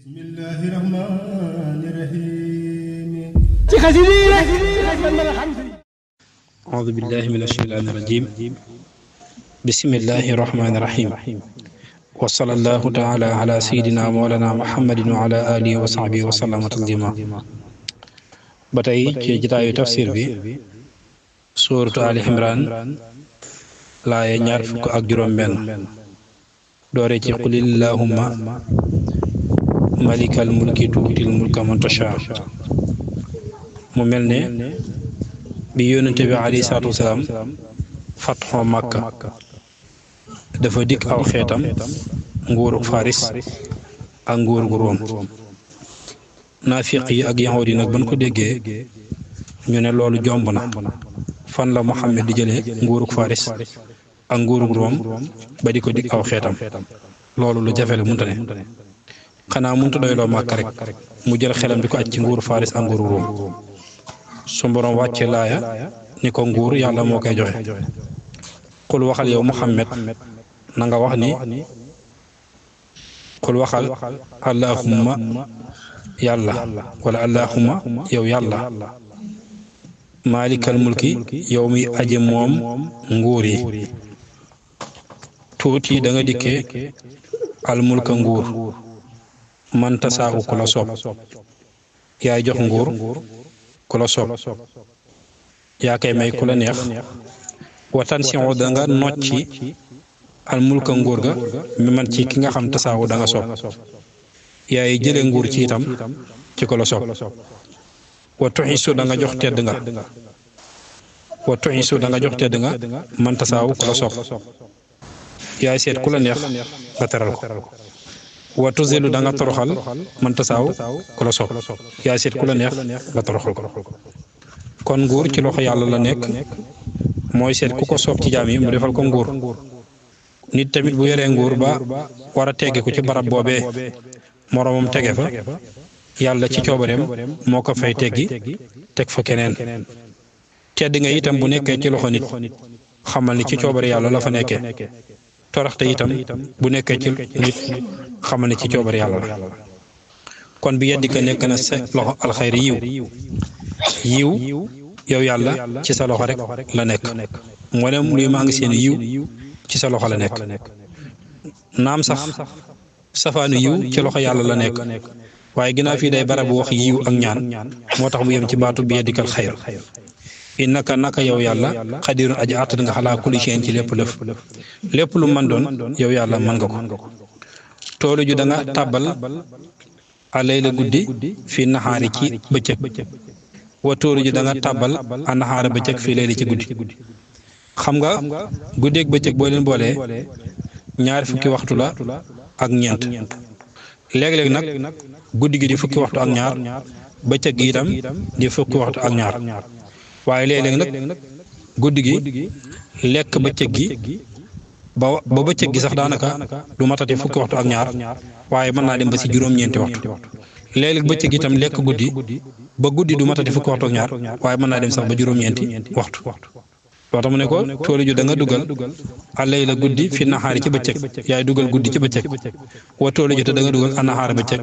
bismillahi rahmani rahim ci xasida yi rek mën a xam أعوذ بالله من الشيطان الرجيم بسم الله الرحمن الرحيم وصلى الله تعالى على سيدنا مولانا محمد وعلى آله وصحبه وسلم تسليما batay ci jitaayu tafsir bi suuratu Ali Imran laaye ñaar fukk ak juróom benn doore ci qulillahumma malikal mulki tuutil mulka man tasha mu mel ne bi yónnente bi alayhi salaatu wasalaam fatxoo Makka dafa dikk aw xeetam nguurug Faris ak nguurug Room naafiq yi ak yahuud yi nag ban ko déggee ñu ne loolu jomb na fan la Muhammad di jëlee nguurug Faris ak nguurug Room ba di ko dikk aw xeetam loolu lu jafe la munta ne xanaa munta doyloo Makka rek mu jël xelam di ko aj ci nguuru Faris ak nguurug Room su borom wàcce laaya ni ko nguur yàlla moo koy joxe xul waxal yow Muhammad na nga wax ni xul waxal allahumma yàlla wala allahumma yow yàlla maalikal mulki yow mi aji moom nguur yi tuuti da nga dikkee al mulka nguur man tasaawu ku la soob yaay jox nguur ku la soob yaa koy may ku la neex watan si da nga nocci al mulka nguur ga mi man ci ki nga xam tasaawu da nga soob yaay jële nguur ci itam ci ku la soob wa tuxisu da nga jox tedd nga wa tuxisu da nga jox tedd nga man tasaawu ku la soob yaay seet ku la neex nga teral ko wa tuzilu da nga toroxal man tasaaw ku la soob yaay seet ku la neex nga toroxal ko kon nguur ci loxo yàlla la nekk mooy seet ku ko soob ci jaam yi mu defal ko nguur nit tamit bu yoree nguur ba war a tegge ko ci barab boobee moroomam tege fa yàlla ci coobareem moo ko fay teggi teg fa keneen tedd nga itam bu nekkee ci loxo nit xamal ni ci coobare yàlla la fa nekkee toroxte itam bu nekkee ci nit xamal ne ci coobare yàlla la kon bi yeddi ka nekk na sa loxo alxayri yiw yow yàlla ci sa loxo rek la nekk mboolem luy maa ngi seen yiw ci sa loxo la nekk naam sax safaanu yiw ci loxo yàlla la nekk waaye ginnaaw fii day barab wax yiw ak ñaan moo tax mu yem ci baatu bi yeddikal xayr innaka naka yow yàlla xadirun aji àttan nga xalaa kulli shay'in ci lépp lu mën doon yow yàlla mën nga ko toolu ju da nga tàbbal alay la guddi fii naxaari ci bëccëg wa toolu ju da nga tàbbal a naxaara bëccëg fii layli ci guddi xam nga guddeeg bëccëg boo leen boolee ñaari fukki waxtu la ak ñeent léeg-léeg nag guddi gi di fukki waxtu ak ñaar bëccëg gi itam di fukki waxtu ak ñaar waaye léeg-léeg nag guddi gi lekk bëccëg gi ba bëccëg gi sax daanaka du matati fukki waxtu ak ñaar waaye mën naa dem ba ci juróom-ñeenti waxtu léeg-léeg bëccëg itam lekk guddi ba guddi du matati fukki waxtu ak ñaar waaye mën naa dem sax ba juróom-ñeenti waxtu loo tax mu ne ko toolu ju da nga dugal alay la guddi fi naxaari ci bëccëg yaay dugal guddi ci bëccëg wa toolu ju te da nga dugal anaxaara bëccëg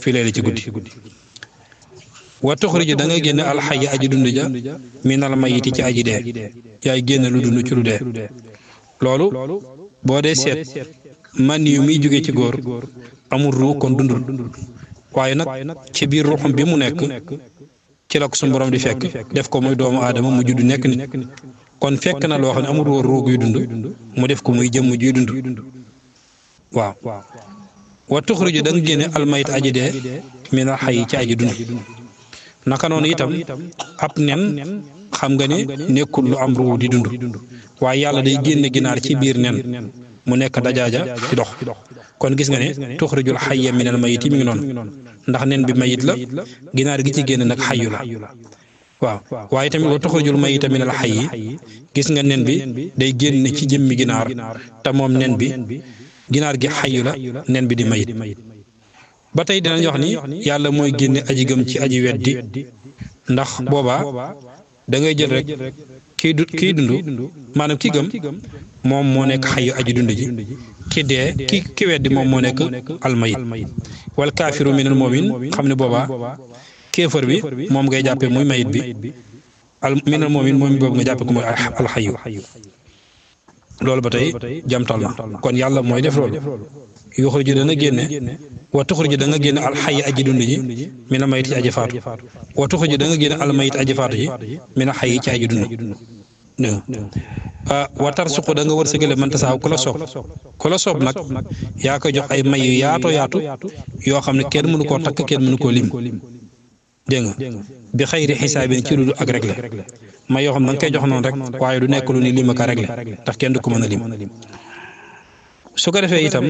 fi layli ci guddi wa tuxriju da nga génne alxaya aji dund ja minal mayiti ci aji dee yaay génne lu dund ci lu dee loolu boo dee seet man yu muy jóge ci góor amul ruu kon dundul waaye nag ci biir ruuxam bi mu nekk ci la ko suñu borom di fekk def ko muy doomu aadama mu judd nekk nit kon fekk na loo xam ne amul woon ruu guy dund mu def ko muy jëmm juy dund waaw wa tuxriju da nga génne almayit aji dee minal xay ci aji dund naka noonu itam ab nen xam nga ne nekkul lu am ruu di dund waaye yàlla day génne ginaar ci biir nen mu nekk dajaaja ci dox kon gis nga ne tuxrijul xayya minal mayit yi mi ngi noonu ndax nen bi mayit la ginaar gi ci génn nag xayu la waaw waaye tamit wa tuxrijul mayita minal xayyi gis nga nen bi day génn ci jëmmi ginaar te moom nen bi ginaar gi xayu la nen bi di mayit ba tey dinañ wax ni yàlla mooy génne aji gëm ci aji weddi ndax boobaa da ngay jël rek kii dund maanaam ki gëm moom moo nekk xayu aji dund ji ki dee ki weddi moom moo nekk almayit wal kaafiru minal mu'min xam ne boobaa kéefër bi moom ngay jàppee muy mayit bi al minal mu'min moom boobu nga jàppee ko muy alxayu loolu ba tey jamtal na kon yàlla mooy def loolu yuxruju dana génne wa tuxruju da nga génne alxayi aji dund ji mina mayit ci aji faatu wa tuxruju da nga génne almayit aji faatu ji mina xayi ci aji dund wa tarsuqu da nga wërsëgale man tasaaw ku la soob nag yaa koy jox ay may yu yaatu yoo xam ne kenn mënu koo takk kenn mënu koo lim dégg nga bi xayri xisaabin ci lu ak réglé may yoo xam ne da nga koy jox noonu rek waaye du nekk lu ni lim ak a réglé ndax kenn du ko mën a lim su ko defee itam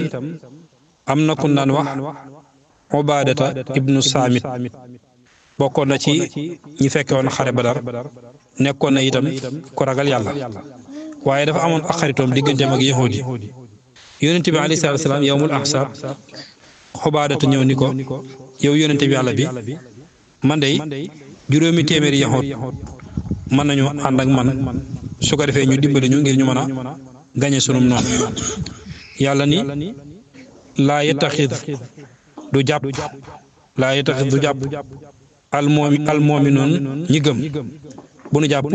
am na ku naan wax Ubaadata ibnu Saamit bokkoon na ci ñi fekke woon xare Badar nekkoon na itam ku ragal yàlla waaye dafa amoon ak xaritoom digganteem ak yahuudi yonente bi alayhi salaatu wasalaam yawmul ahsaab Ubaadata ñëw ni ko yow yonente bi yàlla bi man dey juróomi téeméeri yahuud mën nañu ànd ak man su ko defee ñu dimbali ñu ngir ñu mën a gañe sunum noonu yàlla ni laa yettaxid du jàpp almoominuun ñi gëm bu nu jàpp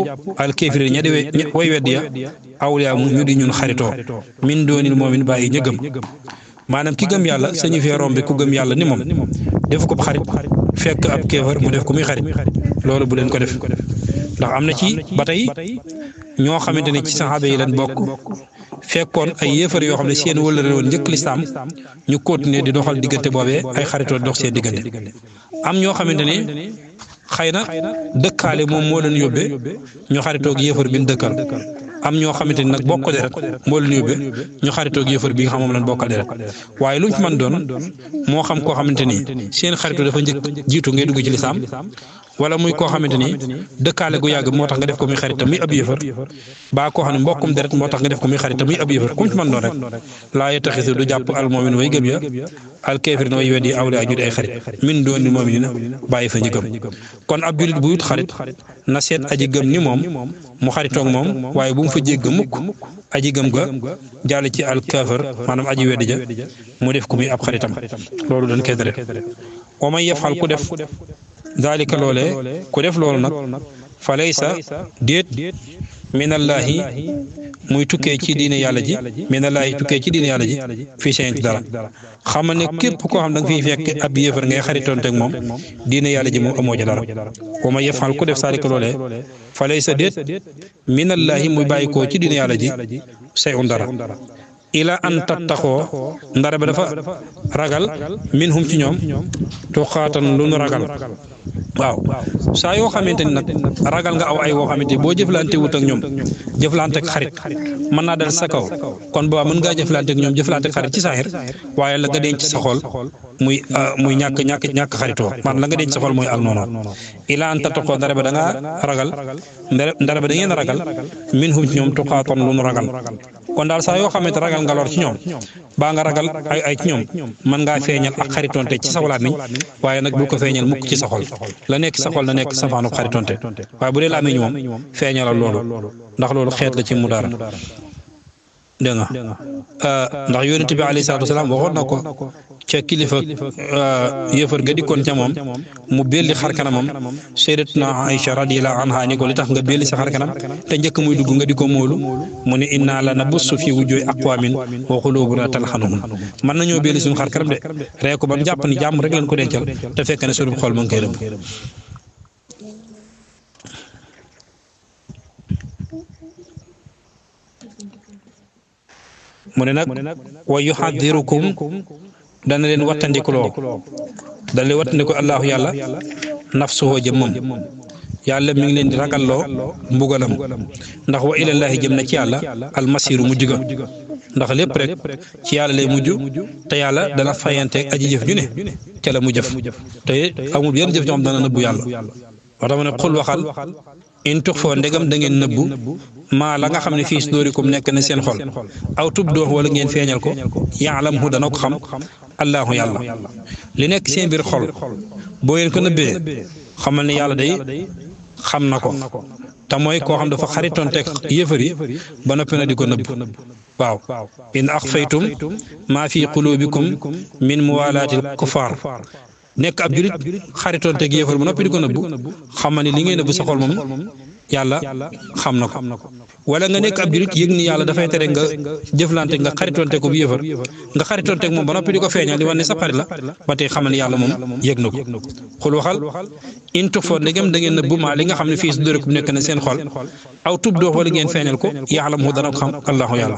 alkéefiri ña di way weddi ya awliyaa mu ñu di ñun xaritoo min doonil moomin bàyyi ña gëm maanaam ki gëm yàlla sañu fee rombe ku gëm yàlla ni moom def ko xarit fekk ab kéefar mu def ko muy xarit loolu bu leen ko def ndax am na ci ba tey ñoo xamante ne ci saxaaba yi leen bokk fekkoon ay yéefar yoo xam ne seen wëllëre woon njëkk lislaam ñu continuer di doxal diggante boobee ay xaritoo dox seen diggante am ñoo xamante ne xëy na dëkkaale moom moo leen yóbbee ñu xaritoog yéefar bi ñu dëkkal am ñoo xamante ni nag bokk deret moo leen yóbbee ñu xaritoog yéefar bi nga xam moom lañ bokkal deret waaye lu mu fi mën doon moo xam koo xamante ni seen xaritoo dafa njëkk jiitu ngay dugg ci lislaam wala muy koo xamante ni dëkkaale gu yàgg moo tax nga def ko muy xarita muy ab yéefar baa koo xam ne mbokkum deret moo tax nga def ko muy xarita muy ab yéefar ku mu ci mën doon rek laa yettaxisu du jàpp al moomin way gëm ya al kaafiriin way weddi awliyaa ñu di ay xarit min doonil mu'miniina bàyyi fa ñi gëm kon ab julit bu wut xarit na seet aji gëm ni moom mu xaritoog moom waaye bu mu fa jégg mukk aji gëm ga jàll ci al kaafir maanaam aji weddi ja mu def ko muy ab xaritam loolu dañ koy tere wa man yafal ku def daalika loolee ku def loolu nag fa laysa déet minallaahi muy tukkee ci diine yàlla ji minallaahi tukkee ci diine yàlla ji fii seen dara xamal ne képp koo xam da nga fiy fekk ab yéefar ngay xaritoonteeg moom diine yàlla ji moom amoo ca dara wa man yafal ku def daalika loolee fa laysa déet minallaahi muy bàyyi koo ci diine yàlla ji sayun dara ila an tattaxoo ndara ba dafa ragal minhum ci ñoom tuqaatan lu nu ragal waaw saa yoo xamante ni nag ragal nga aw ay woo xamante boo jëflante wut ak ñoom jëflante ak xarit mën naa dal sa kaw kon boobaa mën ngaa jëflante ak ñoom jëflante ak xarit ci saaxir waaye la nga denc sa xol muy ñàkk xaritoo man la nga denc sa xol mooy ak noonu ila an tattaxoo ndara ba da ngaa ragal ndara ba da ngeen ragal minhum ci ñoom tuqaatan lu nu ragal kon daal saa yoo xamante ragal nga lor ci ñoom baa nga ragal ay ci ñoom mën ngaa feeñal ak xaritonte ci sa làmmiñ waaye nag bul ko feeñal mukk ci sa xol la nekk sa xol na nekk safaanu xaritonte waaye bu dee làmmiñ moom feeñalal loolu ndax loolu xeet la ci mu dara dégg nga ndax yonent bi alayhi salaatu wasalaam waxoon na ko ca kilifa yëfër nga dikkoon ca moom mu belli xar kanamam sayyidatuna Aïcha radiyallahu anha ni ko li tax nga belli sa xar kanam te njëkk muy dugg nga di ko móolu mu ne inna la nabussu fi wujuhi aqwamin wa qulubuna talhanuhum mën nañoo belli suñu xar kanam de ree ko ba mu jàpp ni jàmm rek lañ ko dencal te fekk ne suñu xol mu ngi koy rëbb mu ne nag wa yuhadirukum dana leen wattandikuloo dana leen wattandiku allahu yàlla nafsuhu jëmmam yàlla mi ngi leen di ragalloo mbugalam ndax wa ilallaahi jëm na ci yàlla almasiru mujj ga ndax lépp rek ci yàlla lay mujj te yàlla dana fayanteeg aji jëf ju ne ca la mu jëf te amul yenn jëf ñoo xam dana nëbbu yàlla wax dama ne xul waxal in tux foo ndegam da ngeen nëbbu maa la nga xam ne fii sudurikum nekk na seen xol aw tubdoo wala ngeen feeñal ko yaalamhu dana ko xam allahu yàlla li nekk seen biir xol boo ngeen ko nëbbee xamal ne yàlla day xam na ko te mooy koo xam dafa xaritoon teg yéefar yi ba noppi na di ko nëbb waaw in axfaytum maa fi qulubikum min muwalaatil kufaar nekk ab julit xaritoon teg yéefar ba noppi di ko nëbb xam ni li ngay nëbb sa xol moom yàlla xam na ko wala nga nekk ab julit yëg ni yàlla dafay tere nga jëflante nga xaritoonte ko bu yëfar nga xaritoonte moom ba noppi di ko feeñal di wan ne sa xarit la ba tey xamal yàlla moom yëg na ko xul waxal in tuxfoo ndegem da ngeen nëbbu maa li nga xam ne fii sudurikum nekk na seen xol aw tubdoo wala ngeen feeñal ko yaalamu dana ko xam allahu yàlla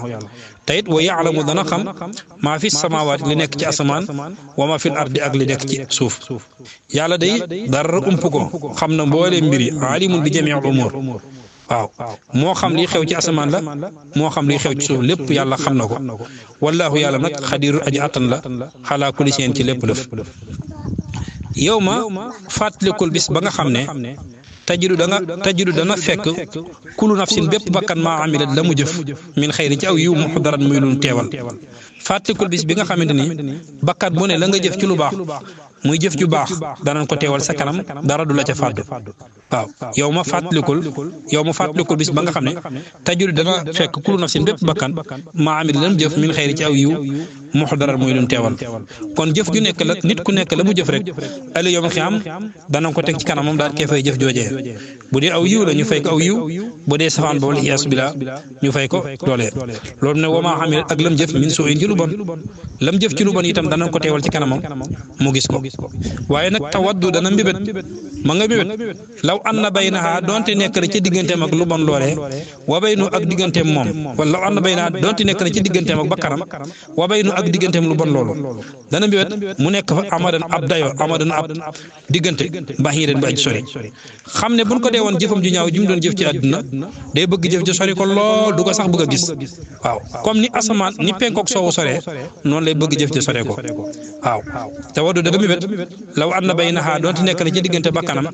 te it wa yaalamu dana xam maa fi samaawaat li nekk ci asamaan wa ma fil ardi ak li nekk ci suuf yàlla day dara ump ko xam na mboolee mbir yi alimun bi jamii al umur waaw moo xam liy xew ci asamaan la moo xam liy xew ci suuf lépp yàlla xam na ko wallaahu yàlla nag xadiru aji attan la xalaa kulli seen ci lépp lëf yow ma fàttalikul bis ba nga xam ne tajidu dana fekk kulu nafsin bépp bakkan maa amilat la mu jëf min xayri ci aw yiw muxdaran muy lu teewal fàttalikul bis bi nga xamante ni bakkat bu ne la nga jëf ci lu baax muy jëf ju baax danañ ko teewal sa kanam dara du la ca fàddu waaw yow ma fàttalikul bis ba nga xam ne tajidu dana fekk kulu nafsin bépp bakkan maa amilat la mu jëf min xayri ci aw yiw muxdaran muy lu teewal kon jëf ju nekk la nit ku nekk la mu jëf rek ëllëg yawmal xiyaam danañ ko teg ci kanam moom daal kee fay jëf joojee bu dee aw yiw la ñu fay ko aw yiw bu dee safaan ba wala iyaasu billah ñu fay ko loolee loolu ne wamaa xam ak lam jëf min suu in ci lu bon lam jëf ci lu bon itam danañ ko teewal ci kanamam mu gis ko waaye nag tawaddu dana mbébét ma nga mbébét law anna baynaha donte nekk na ci digganteem ak lu bon loolee wa baynu ak digganteem moom wala law anna baynaha donte nekk na ci digganteem ak bakkanam wa baynu ak digganteem lu bon loolu dana mbébét mu nekk fa amadan ab dayo amadan ab diggante bahiiran bu aji sori xam ne buñ ko dee woon jëfam ju ñaaw ji mu doon jëf ci àdduna day bëgg jëf ji sori ko lool du ko sax bëgg a gis waaw comme ni asamaan ni penkook soowu soree noonu lay bëgg jëf ji sore ko waaw te waddu daga mébét law anna baynaha doonte nekk na ci diggante bakkanam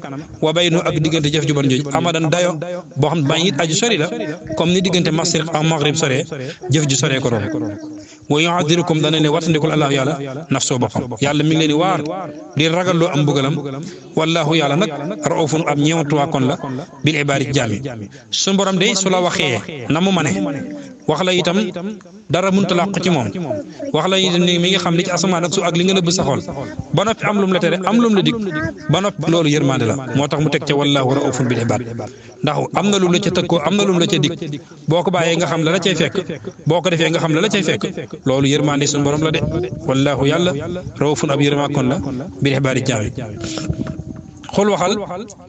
wa baynu ak diggante jëf ju bon jooju amadan dayo boo xam bañ it aju sori la comme ni diggante masriq ak maghrib soree jëf ji soree ko noonu wa yu'adhirukum dana ne watandikul allahu yàlla nafsoo boppam yàlla mi ngi leen di waar di ragalloo am mbugalam wallahu yàlla nag raufun ab ñeewantuwaa kon la bil ibaadi jaami suñu borom day su la waxee na mu mane wax la itam dara mënta làqu ci moom wax la itam ni mi ngi xam li ci asamaan ak su ak li nga nëbb sa xol ba noppi am lum la tere am lum la dig ba noppi loolu yërmande la moo tax mu teg ca wallahu raufun bil ibaad ndax am na lum la ca tëkkoo am na lum la ca dig boo ko bàyyee nga xam la la cay fekk boo ko defee nga xam la la cay fekk loolu yërmande suñu borom la de wallahu yàlla raufun ab yërmaa kon la bil ibaadi jaami xul waxal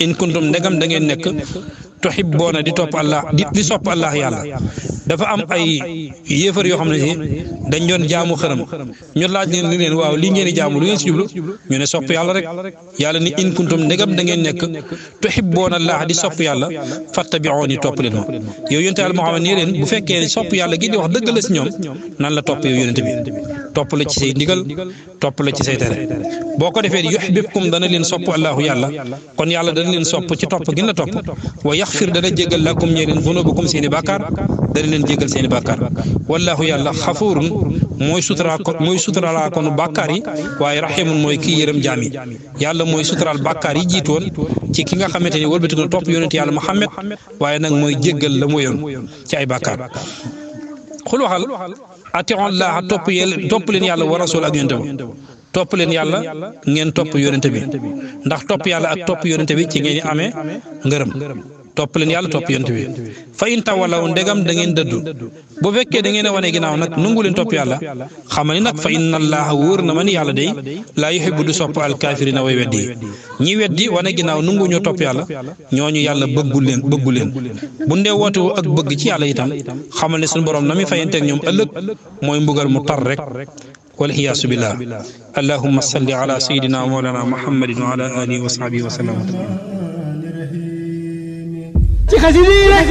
in kuntum ndegam da ngeen nekk tuhibboona di topp Allah di sopp Allah yàlla dafa am ay yéefar yoo xam ne si dañ doon jaamu xërëm ñu laaj leen ni leen waaw lii ngeen di jaamu lu ngeen si jublu ñu ne sopp yàlla rek yàlla ni in kuntum ndegam da ngeen nekk tuhibboona Allah di sopp yàlla fattabi'uuni topp leen ma yow yonente Yàlla Muhammad nii leen bu fekkee ne sopp yàlla gi di wax dëgg la si ñoom nan la topp yow yonente bi topp la ci say ndigal topp la ci say tere boo ko defee yuhibbukum dana leen sopp Allahu yàlla kon yàlla dana leen sopp ci topp gi la topp wa yaxfir dana jéggal lakum ñee leen zunubakum seeni bàkkaar dana leen jéggal seeni bàkkaar wallahu yàlla xafuurun mooy suturalaa konu bàkkaar yi waaye raximun mooy kii yërëm jaam yi yàlla mooy suturaal bàkkaar yi jiitoon ci ki nga xamante ni wëlbatiku na topp yonent yàlla Muhammad waaye nag mooy jéggal la mu yoon ci ay bàkkaar xul waxal atii'u llaaha topp leen yàlla wa rasul ak yonent bi topp leen yàlla ngeen topp yonente bi ndax topp yàlla ak topp yonente bi ci ngeen amee ngërëm topp leen yàlla topp yonente bi fa in tawallaw ndegam da ngeen dëddu bu fekkee da ngeen a wane ginnaaw nag nangu leen topp yàlla xamal ni nag fa inna allaha wóor na ma ni yàlla day laa yuhibbu du sopp alkaafirina way weddi ñi weddi wane ginnaaw nangu ñoo topp yàlla ñooñu yàlla bëggu leen bu ndee woote ak bëgg ci yàlla itam xamal ne suñu borom na mi fayanteeg ñoom ëllëg mooy mbugal mu tar rek والعياذ بالله اللهم صل على سيدنا مولانا محمد وعلى آله وصحبه وسلم ci xasida yi rek